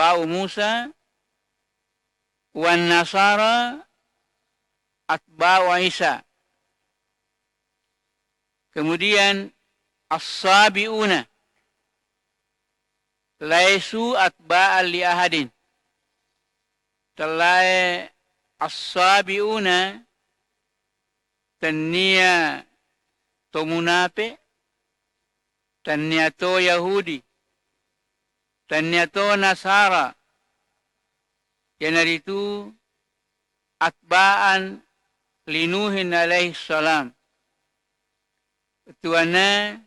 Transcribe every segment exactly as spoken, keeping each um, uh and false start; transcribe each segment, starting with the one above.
atba'u Musa, wan Nasara atba'u Isa. Kemudian as-sabiuna laisu atba'an li ahadin. Tellae as-sabiuna tennia to munape, tennia to Yahudi, tennia to Nasara, iyanaritu atba'an li Nuhin alaihi salam. Bettuanna,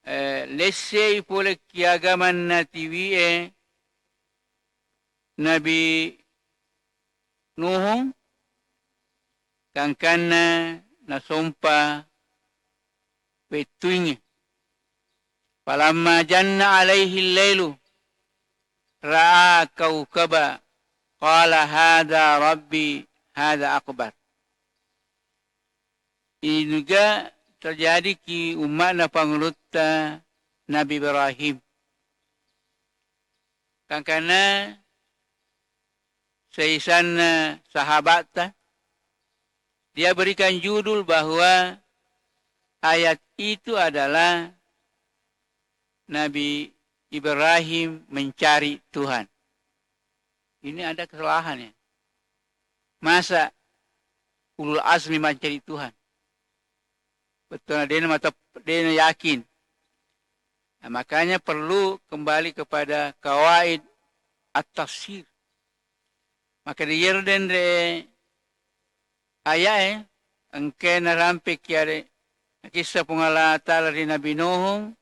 eh, lessei pole ki agamanna tiwie Nabi Nuhung, gangkanna nasompa wettuingnge. Falamma janna alaihi lailu ra'a kaukaba qala hadza rabbi hadza akbar. Inuga terjadi ki umma'na pangulutta Nabi Ibrahim. Gangkanna seisanna sahabatta, dia berikan judul bahwa ayat itu adalah Nabi Ibrahim mencari Tuhan. Ini ada kesalahan, ya. Masa ulul azmi mencari Tuhan? Bettuanna de'na mata-, de'na yakin. Nah, makanya perlu kembali kepada kawaid at-tafsir. Maka di yero denre aya'e engkae narampe kiare nakissa Puang Allah Ta'ala ri Nabi Nuhung,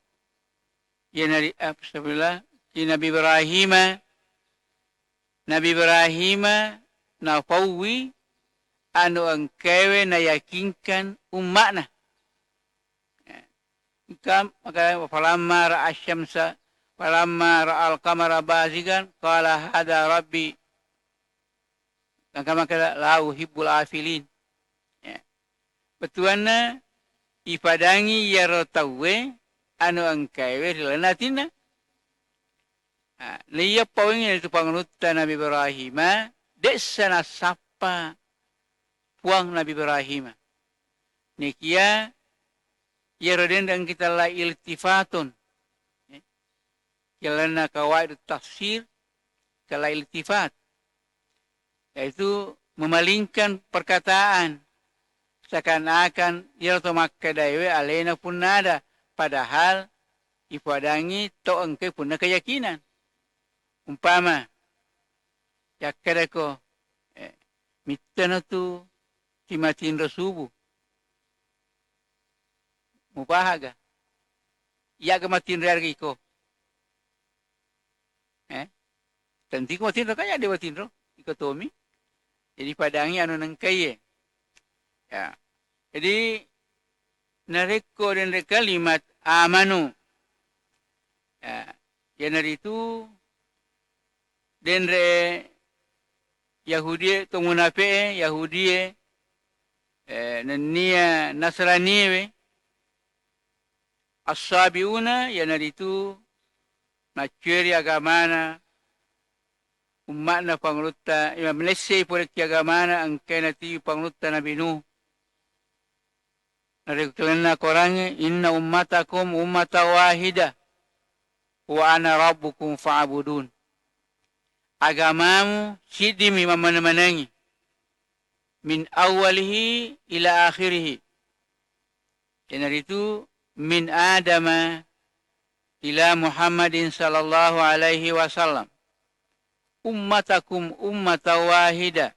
iyanari-, astagfirullah, ki Nabi Ibrahima, Nabi Ibrahima nafauwi anu engkaewe nayakinkan umma'na. Engka makana, "Falamma ra'a syamsa, falamma ra'al qamara bazigan, qala hadza rabbi." Engka makana, "La uhibbul afilin." Ya. Bettuanna, ipadangi iyaro tauwe anu engkaewe ri lalenna atinna. Ah, naiya pawengngi naritu pangulutta Nabi Ibrahima, de'sa nassappa Puang Nabi Ibrahima. Nekia iyaro denre engka tella iltifatun. Ki lalenna kawaid tafsir, tella iltifat. Yaitu memalingkan perkataan, seakan-akan iyaro to makkedaewe alena punna ada, padahal ipadangi to engkae punna keyakinan. Umpama, yakkedako, eh, mittana tu timatinro subuh. Mupahaga? Iyaga matinro yarega iko? Eh? Tentu iko matinro, kan iya de' matinro. Iko tomi. Jadi padangi anu nengkaie. Ya. Jadi narekko denre kalimat amanu, ya, iyanaritu denre Yahudie, to munape'e, Yahudie, eh, nennia Nasraniewe, as-sabiuna, iyanaritu maccueri agamana umma'na pangulutta, iya, malessei pole ki agamana engkae natiwi pangulutta Nabi Nuh. Narekko kelenna Korangnge, "Inna ummatakum ummata wahida, wa ana rabbukum fa'budun." Agamamu siddimi mammane-manengi, min awwalihi ila akhirihi. Iyanaritu min Adama ila Muhammadin sallallahu alaihi wasallam. Ummatakum ummata wahida.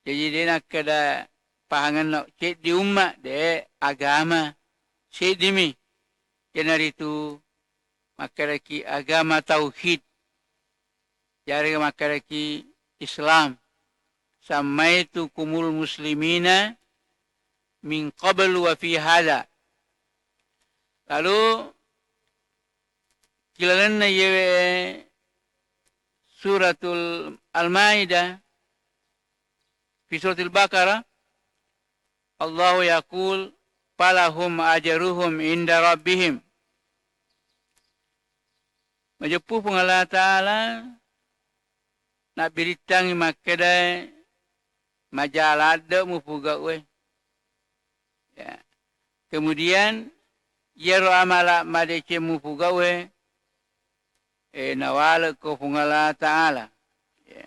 Jaji, de' nakkeda pahangenna ceddi umma, de', agama seddimi. Iyanaritu makkedaki agama tauhid. Yarega makkedaki Islam. Sammaitukumul muslimina min qablu wa fi hadha. Lalu, ki lalenna iyewe Suratul Al-Maidah, fi Suratul Baqarah, Allahu yaqul, "Falahum ajruhum inda rabbihim." Majeppu Puang Allah Ta'ala nabbirittangngi makkedae, maja ladde mupugau'e. Ya. Kemudian, iyaro amala madeceng mupugau'e, eh, nawalekko Puang Allah Ta'ala. Ya.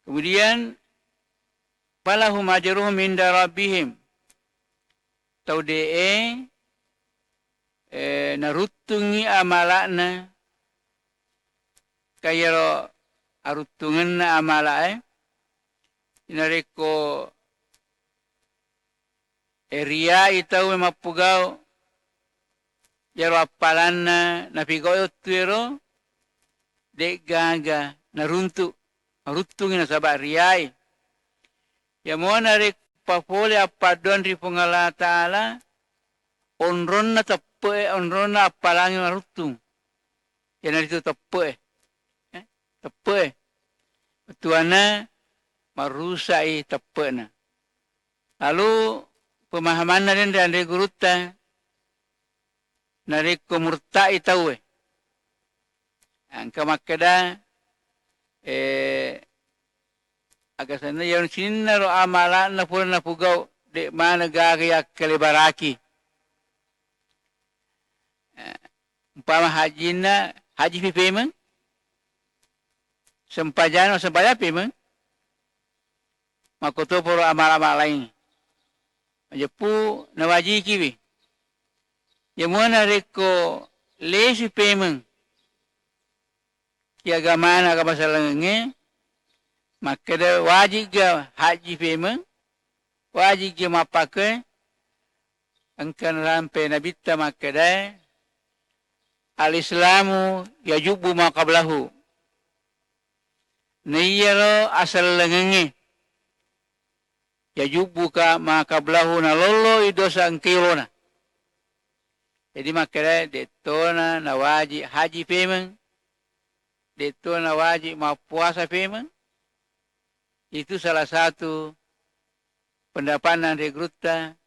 Kemudian, falahum ajruhum inda rabbihim. Tau de'e, eh, naruttungngi amala'na, ka iyaro aruttungenna amala'e, narekko E, riya'i tauwe mappugau, iyaro appalanna napigau wettuero, de'gaga naruntu, maruttungngi nasaba riya'i. Iyamo narekko papole appaddoang ri Puang Allah Ta'ala, onronna teppe'e, onronna appalangnge maruttung. Iyanaritu teppe'e. Eh, teppe'e. Bettuanna marrusa'i teppe'na. Lalu pemahamanna denre anre gurutta, narekko murta'i tauwe, engka makkeda, eh, aga senna iya sininna ro amala'na pura napugau, de' maneng gaga yakkalebaraki. Eh, umpama hajinna, haji pi pemeng, sempajang, sempajang pemeng, makkotoparo amala-amala laing. Majeppu nawajikiwi. Iyamua narekko lesu pemeng ki agamana, agama sellengengnge, makkeda wajigga haji pemeng, wajigga mappake, engka narampe nabitta makkedae, al-Islamu yajubbu ma qablahu. Naiyaro asellengengnge, yajubbu ka ma qablahu, nalolloi dosa engka yolona. Jadi makkedae, de'tona nawaji haji pemeng, de'tona nawaji mappuasa pemeng. Itu salah satu pendapatna anre gurutta,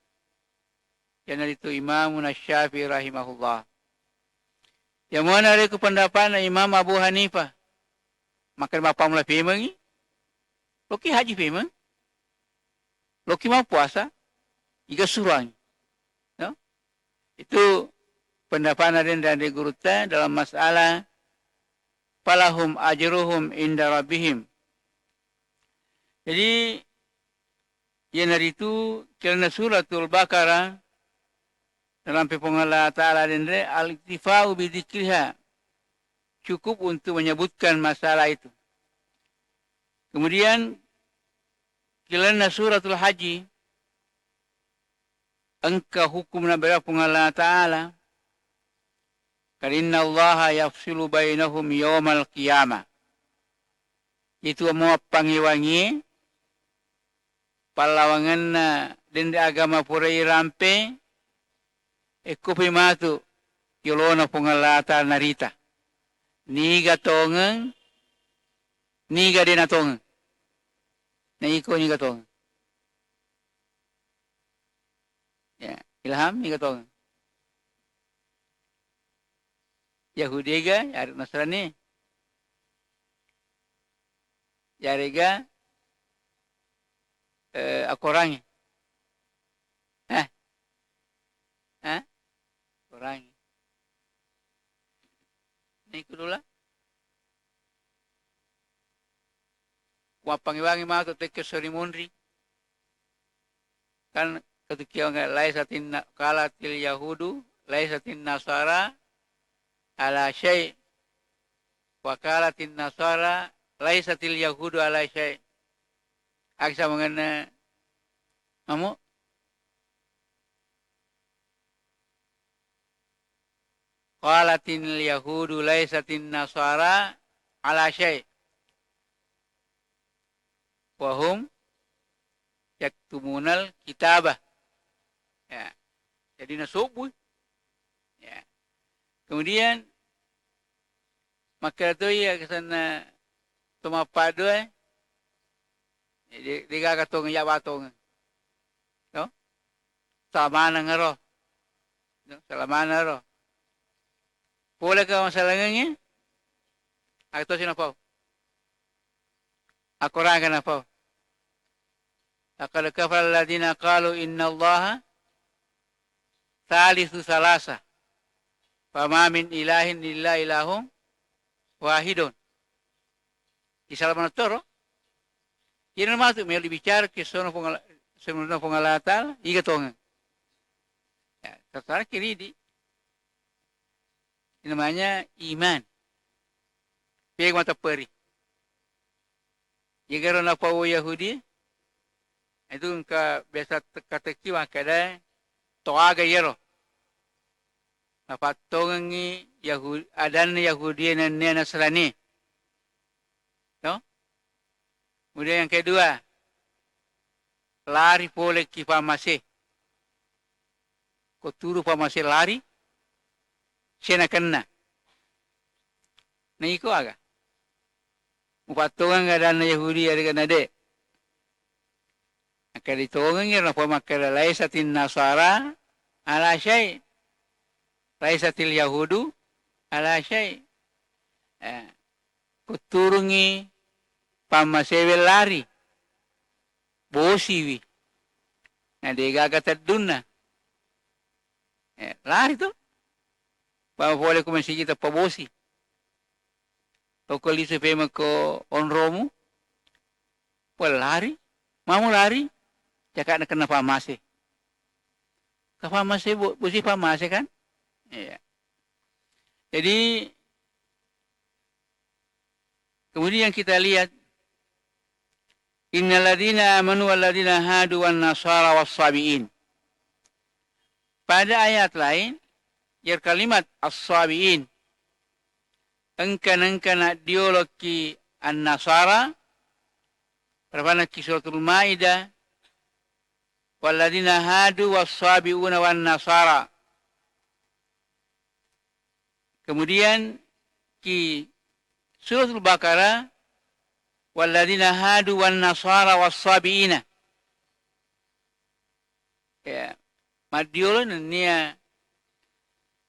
iyanaritu Imamuna Syafi'i rahimahullah. Iyamua narekko pendapatna Imam Abu Hanifah, makkeda mappammula pemengngi, loki haji pemeng, loki mappuasa, iga suruangngi. No? Itu pendapatna denre anre gurutta dalam masalah falahum ajruhum inda rabbihim. Jadi, iyanaritu, karena Suratul Baqarah, narampe Puang Allah Ta'ala denre, al-iktifa'u bidzikriha, cukup untuk menyebutkan masalah itu. Kemudian, karena Suratul Haji, engka hukum nabbere Puang Allah Ta'ala, "Innallaha yafsilu bainahum yaumal qiyamah." Itu muappangngewangngie, pallawangenna denre agama pura irampe, ekkopi matu yolona Puang Allah Ta'ala narita. Niga tongeng, niga dena tongeng. Na iko niga tongeng. Ya, Ilham, niga tongeng? Yahudi ga, yare Nasrani? Yarega, eh, akorangi? Eh? Eh? Akorangi. Niku dula? Kuappangiwangi matu tekke sori monri. Kan ketukiawangnge, laisatin na-, qalatil yahudu, laisatin nasara ala syai'. Wa qalatin nasara, laisatil yahudu ala syai'. Aksa mengenai kamu? Qalatil yahudu laisatin nasara ala syai'. Wa hum yaktumunal kitabah. Ya. Jadi nasobbu. Ya. Kemudian makkeda to iya kesanna to mappadoe, de-, degaga tongeng, ya batongeng. To? Salamaneng ero. To, salamaneng ero. Pole ke masalangengnge, aga tosi napau. Akorang aga napau. Laqad kafara alladziina qaaluu innallaha tsaalitsu tsalatsah, wa maa min ilaahin illa ilaahun waahidun. Isala manattoro. Iyana matu melo bicara ke sono Puang Allah, sono Puang Allah Taala, iga tongeng. Ya, tatara kiridi. Ini namanya iman. Pega matepperi. Iyagaro napau Yahudi, itu engka biasa teka-teki makkeda to aga iyaro. Napattongengngi Yahu-, adanna Yahudi nennia Nasrani. To? Kemudian yang kedua, lari pole ki famase. Ko turu famase lari, sena kenna. Na iko aga? Mupattongeng adanna Yahudi, adeganna de. Akkeda tongengngi ro napau makkeda, "Laisatin nasara ala syai, laisatil yahudu ala syai." Eh, kutturungngi pammasewe lari, bosiwi, na degaga teddunna. Eh, lari to. Bama pole ko masigi teppa bosi. Toko lisu pemekko onromu, pole lari, mamu lari, cakak na kenna famase. Ka famase bo-, bosi famase kan? Iya. Jadi, kemudian kita lihat, "Innalladzina amanu walladzina hadu wan nasara wassabiin." Pada ayat lain, yer kalimat as-sabiin, engka-, nengka naddiolokki an-nasara, rafanakki Suratul Maidah, "Walladzina hadu wassabiuna wan nasara." Kemudian ki Suratul Baqarah, "Walladzina hadu wan nasara wassabiina." Ya, maddiolo nennia,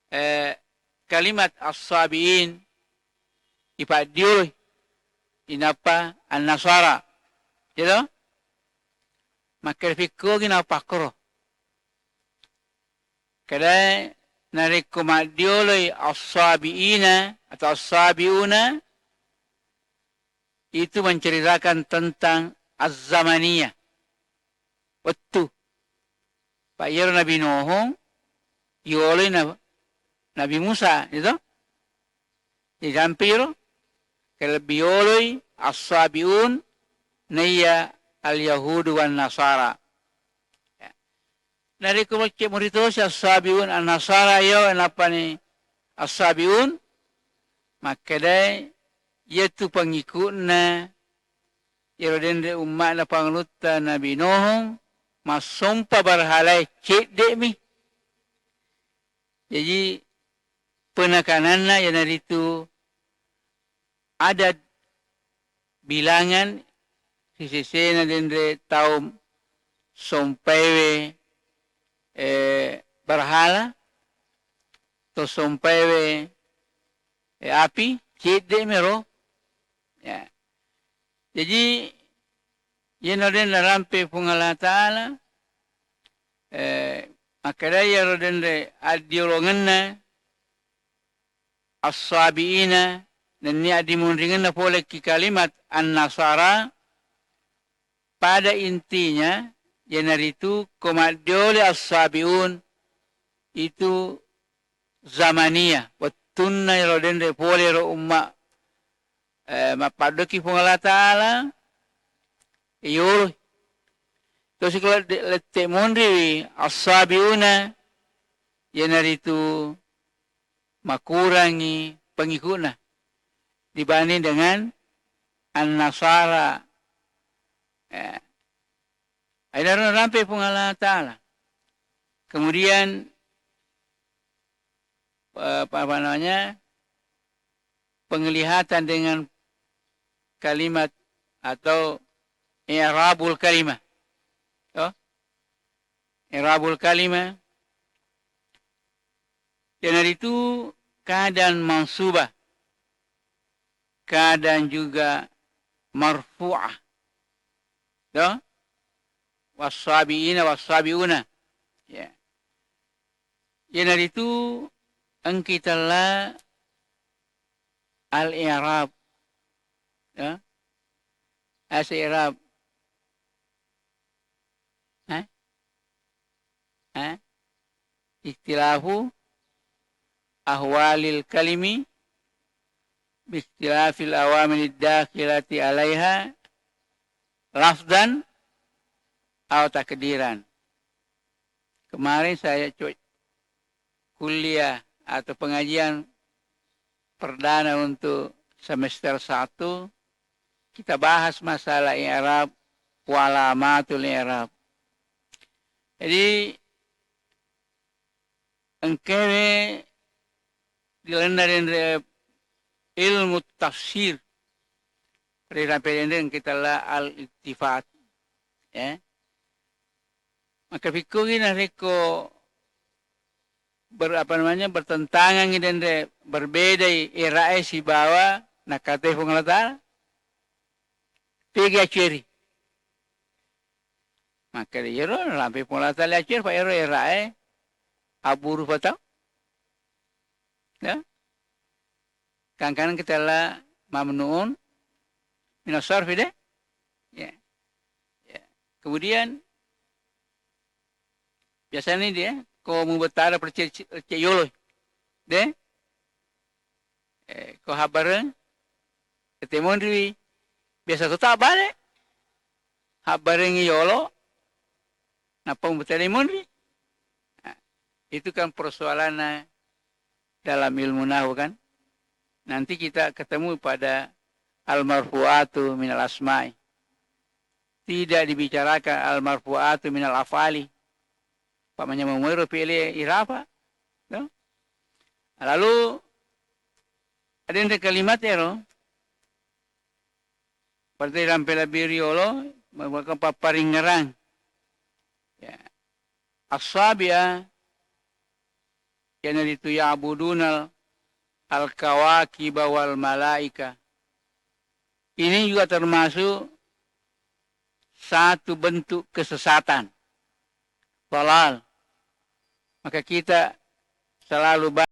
eh, kalimat as-sabiin ipaddiolo inappa an-nasara. Gitu? Makkeda fikkogi nappa akkoro. Kedae narekko maddioloi as-sabiina atau as-sabiuna, itu menceritakan tentang az-zamaniyah, wettu. Pa iyaro Nabi Nuh yoloi na-, Nabi Musa, gitu. Jadi sampai ro, kelebbi yoloi as-sabiun, naiya al-yahudu wan nasara. Ya. Narekko macce muritosi as-sabiun, an-nasara yo, nappani as-sabiun, makkedai, iyatu pangiku'na iyaro denre umma'na pangalutta Nabi Nuh, massompa barhalae cedde'mi. Jaji, penekananna iyanaritu adat, bilangan, sisesena denre tau sompaewe, eh, barhala, to sompaewe, eh, api, cedde'mi ro. Ya. Jaji, iyana den narampe Puang Allah Ta'ala, eh, makkedai iyaro denre addiolongenna as-sabiina, nennia addimonringenna pole ki kalimat an-nasara, pada intinya, iyanaritu ko maddiole as-sabiun, itu zamaniyah, wettunna iyaro denre pole ro umma, eh, mappaddokki Puang Allah Ta'ala, iyolo. Tosi ko lette-, lette monriwi as-sabiuna, iyanaritu makurangi pengikutna dibanding dengan an-nasara. Eh, Aina ro narampe Puang Allah Ta'ala. Kemudian, eh, apa, apa namanya, penglihatan dengan kalimat atau i'rabul kalimah. To? I'rabul kalimah. Iyanaritu kadang mansubah, kadang juga marfu'ah. To? Wassabiina, wassabiuna. Ya. Iyanaritu engka itella al-i'rab. Ya. Ase i'rab. Eh? Eh? Ikhtilafu ahwalil kalimi bikhtilafil awamilid dakhilati alaiha lafdan aw takdiran. Kemarin saya co-, kuliah atau pengajian perdana untuk semester satu, kita bahas masalah i'rab wa alamatul i'rab. Jadi, engkae di lalenna denre ilmu tafsir, ri rampe denre engka itella al-iltifat. Ya. Maka fikkugi narekko ber-, apa namanya, bertentangan denre, berbedai i'ra'e sibawa nakkatai Puang Allah Ta'ala. Pegi acceri. Makkeda iyaro narampe Puang Allah Ta'ala acceri, fa iyaro i'ra'e abburu fatau. Ya. Kan-, kan kita la mamnuun minas sarfi de. Ya. Ya. Kemudian biasanya dia ko mubetara percaya yolo. De. Eh, ko habbareng, tette monriwi, biasa to tabbale, habbarengngi yolo, nappa mubetara monri. Nah, itu kan persoalannya dalam ilmu nahwu kan. Nanti kita ketemu pada al-marfu'atu minal asma'i. Tidak dibicarakan al-marfu'atu minal af'ali. Umpamanya mamuero fi'il irafa, to? Lalu ada yang kalimat ero, berarti rampe lebbi riolo, maka papparingngerang. Ya. As-sabi'ah, iyanaritu ya'budunal al-kawakiba wal malaika. Ini juga termasuk satu bentuk kesesatan, dalal. Maka kita selalu